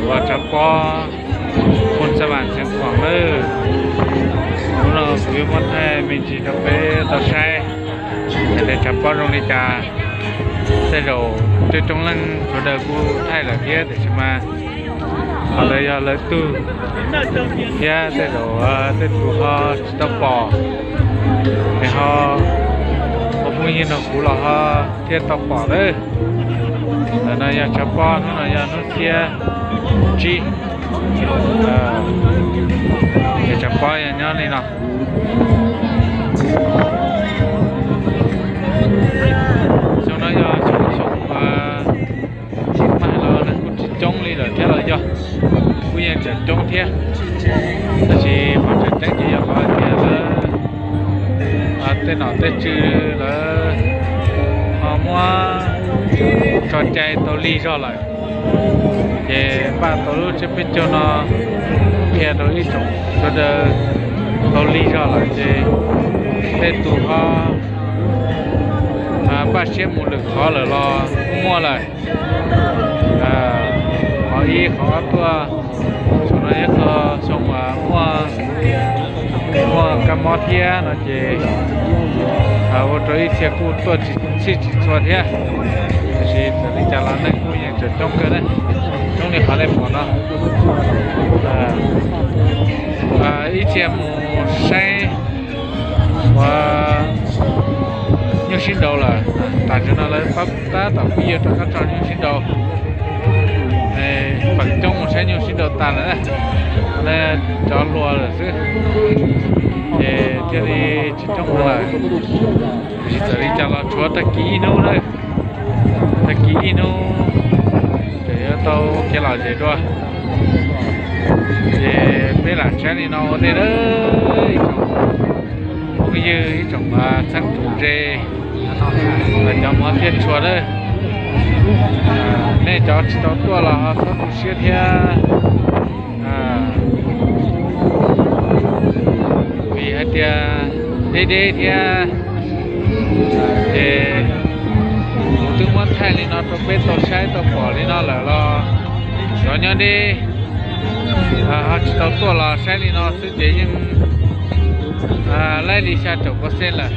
Ua tshav pob Phoo Xab Vam Xeev Khuam nawb. Hnub no kuv yuav muab thaij me ntsis rau peb tau saib hais tias tshav pob zoo li cas. Tej zaum tej coob leej sawv daws kuj thaij lawm thiab tiam sis mas qhov ntawd yog lawv tug thiab tej zaum tej tus ho tsis tau pom, es ho ua phooj ywg nrog kuv los ho thiaj tau pom lawm. Ntawm no yog tshav pob, hnub no yog hnub xiab tsib, es tshav pob yog nyob li no. Xyoo no yog xyoo, xyoo mas los neeg kuj tsis coob li lawm thiab los yog, kuj yeej tseem coob thiab, tab sis qhov tseem ceeb ces yog qhov hais tias lawv tej nom tej tswv lawv ho muab tso cai tau lig zog lawm, ces npaj tau lub tsiab peb caug no qhia rau ib tsoom sawv daws tau lig zog lawm ces tej tus ho npaj siab mus lwm qhov lawm los kuj muaj lawm. Qhov ib qhov ob tuaj, xyoo no yog xyoo uas muaj, muaj kab mob thiab no ces ua rau ib txhia kuj tuaj tsis txhij tsis txhua thiab, tiam sis txawm li cas los neeg kuj yeej tseem coob kawg na, coob li qhov nej pom no. Ib txhia mus saib ua nyuj sib nraus lawm, tam sim no lawv tab tom pib yuav rov qab tso nyuj sib nraus. Feem coob mus saib nyuj sib nraus tas lawm na, cov hluas lawm xwb ces thiaj li tsis coob lawm. Tiam sis txawm li cas los tshuav tag kis ib hnub na, tag kis ib hnub tseem yuav tau kev lom zem dua. Ces peb lam saib li no ua ntej na, ib tsoom phooj ywg, ib tsoom txheeb tsoom ze, cov hmov thiab tshua lawm. Nej cov tsis tau tuaj los ho txhob tu siab thiab, vim hais tias deb deb thiab. Ces kuv twb muab thaij li no rau peb tau saib tau pom li no lawm los cov nyob deb ho tsis tau tuaj los saib li no xwb ces yeej laib li xya caum percent lawm.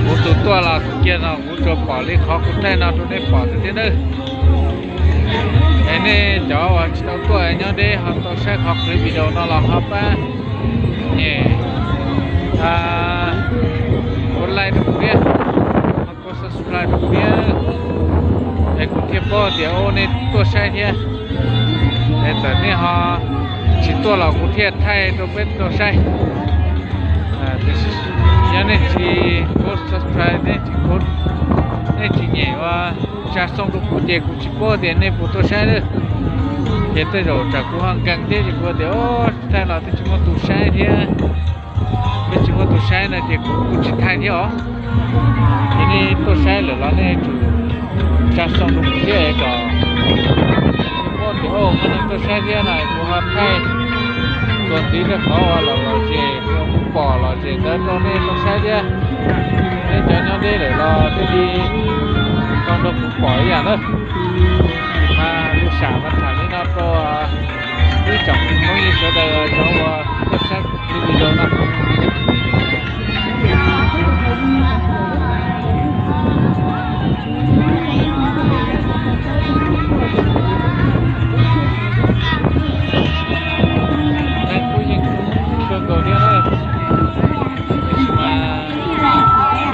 Kuv tus tuaj los kuv kiag no kuv tsuas pom li qhov kuv thaij no rau nej pom xwb thiab nawb. Es nej cov uas tsis tau tuaj nyob deb ho tau saib qhov clip video no los ho pab nyem ua like rau kuv thiab, ho subscribe rau kuv thiab, es kuv thiaj paub tias nej tuaj saib thiab. Es txawm nej ho tsis tuaj los kuv thiaj thaij rau peb tau saib. Yog nej tsis subscribe, nej tsis, nej tsis nyem ua tsa xoo rau kuv ces kuv tsis paub tias nej puas tuaj saib lawm. Ces tej zaum tsam kuv ho nkees thiab ces kuv tias thaij los twb tsis muaj tus saib thiab, twb tsis muaj tus saib no ces kuv kuj tsis thaij thiab os. Ces nej tuaj saib lawm los nej tsum tsa xoo rau kuv thiab kom kuv paub tias muaj neeg tuaj saib thiab no kuv ho thaij txuas ntxiv rau qhov uas lom lom zem, kuv pom lom zem ntawd rau nej tau saib thiab. Nej cov nyob deb lawm los thiaj li tau nrog kuv pom ib yam na. Mas lus sam mas tham li no rau ib tsoom phooj ywg sawv daws cov uas tuaj saib kuv video no. Neeg kuj yeej kawg nkaus thiab na, tiam sis mas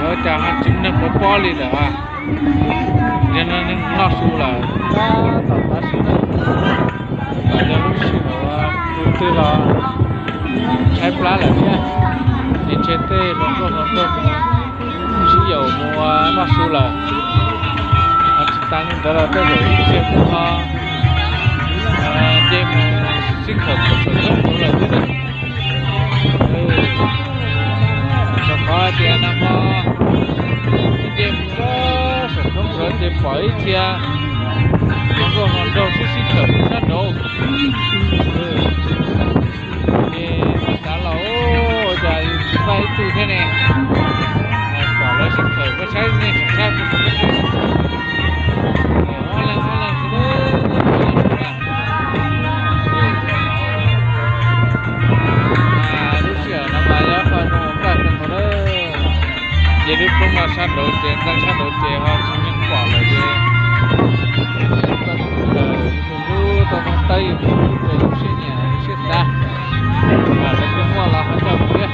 yuav cas ho tsis muaj neeg pov pob li lawm. Yog no neeg noj su lawm, tab tom tav su lawm, kom yog lub sij hawm tus twg los tshaib plab lawm thiab, es ntshe tej hluas nkauj hluas nraug sib yaum mus noj su lawm. Ho tsis tas li ntawd los tej zaum ib txhia kuj ho nce mus sib khawm saum roob ntsuav lawm thiab. Rau qhov tias nag hmo nce mus saum roob ntsuav ces pom ib txhia hluas nkauj hluas nraug sib sib khawm sab nraud. Ces xav los ua cas yus tsis npaj ib tug thiab ne, pom lawv sib khawm koj saib nej tsis saib kuv saib. Ob leeg ob leeg xwb, ob leeg xwb. Sab nraud ces, ntaj sab nraud ces ho tsis nyeej pom lawm ces, tau tus ntawd ib tug hlub tau noj tawb, ib tug hlub ces lub siab nyiam lub siab xav, lawv twb muaj los ho coj mus thiab.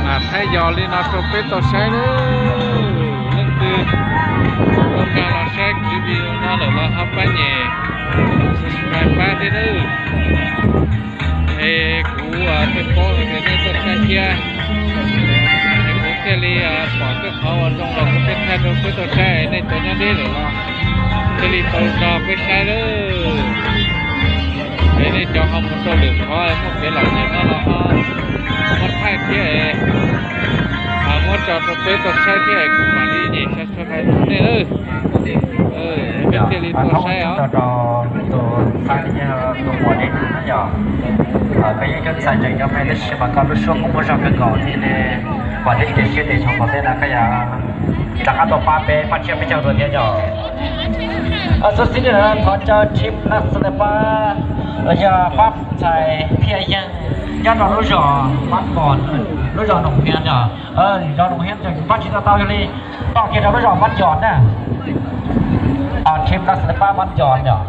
Mas thaij yos li no rau peb tau saib nawb. Leej twg tau nkag los saib kuv video no lawm los ho pab nyem subscribe pab thiab nawb. Es kuv thiaj paub hais tias nej tuaj saib thiab, es kuv thiaj li pom tej qhov uas zoo los kuv thiaj thaij rau peb tau saib. Nej cov nyob deb lawm los thiaj li tau nrog peb saib lawm. Es nej cov ho mus rau lwm qhov muaj kev lom zem no los ho muab thaij thiab, muab tso rau peb tau saib thiab es kuv mam li nyem subscribe rau nej lawm. Peb thiaj li tau saib os. Tus txhais li tus muam deb no yog, koj yeej coj txhais tseem cov me tab sis mas koj lub suab koob muaj zog kawg nkaus thiaj li kom deb ces siab ces xyov tom ntej no koj yog rov qab tuaj pab peb pab tsiab peb caug dua thiab yog. Xov xwm no thov caw team Naj Xas Tes Pab los yog pab txhais Thiaj Yeej nyob rau lub zos Mab Pos, lub zos Noom Hias yog, zos Noom Hias ces pab tsis tau tau yog li tom kiag rau lub zos Mab Cos na. Team Naj Xas Tes Pab Mab Cos yog,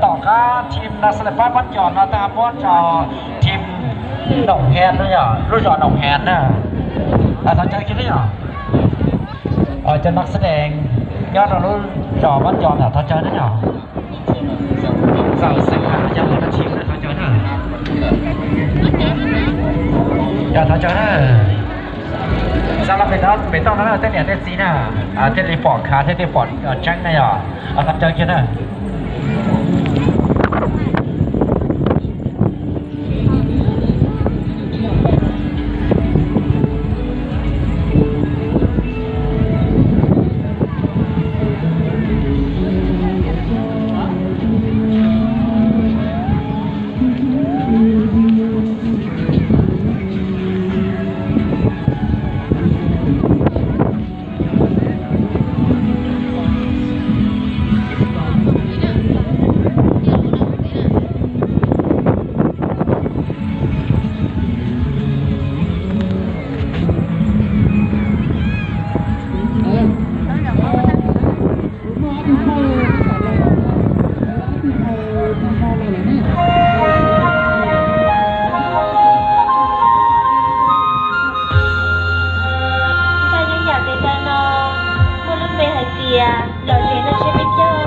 tom qab team Naj Xas Tes Pab Mab Cos no tab muab rau team Noom Hias, lub zos Noom Hias na. Thov caw kiag na yog, cov Naj Xas Tes nyob rau lub zos Mab Cos ntawm thov caw na yog. Txawm xeem yog mus rau team na thov caw na. Yog thov caw na. Xav los pem toj no na tej niam tej txiv na, thiaj li pom khav thiab thiaj pom tseeb na yog. Thov caw kiag na. Nyob zoo yam ntawm no muaj lub npe hais tias lom zem noj tsiab peb caug.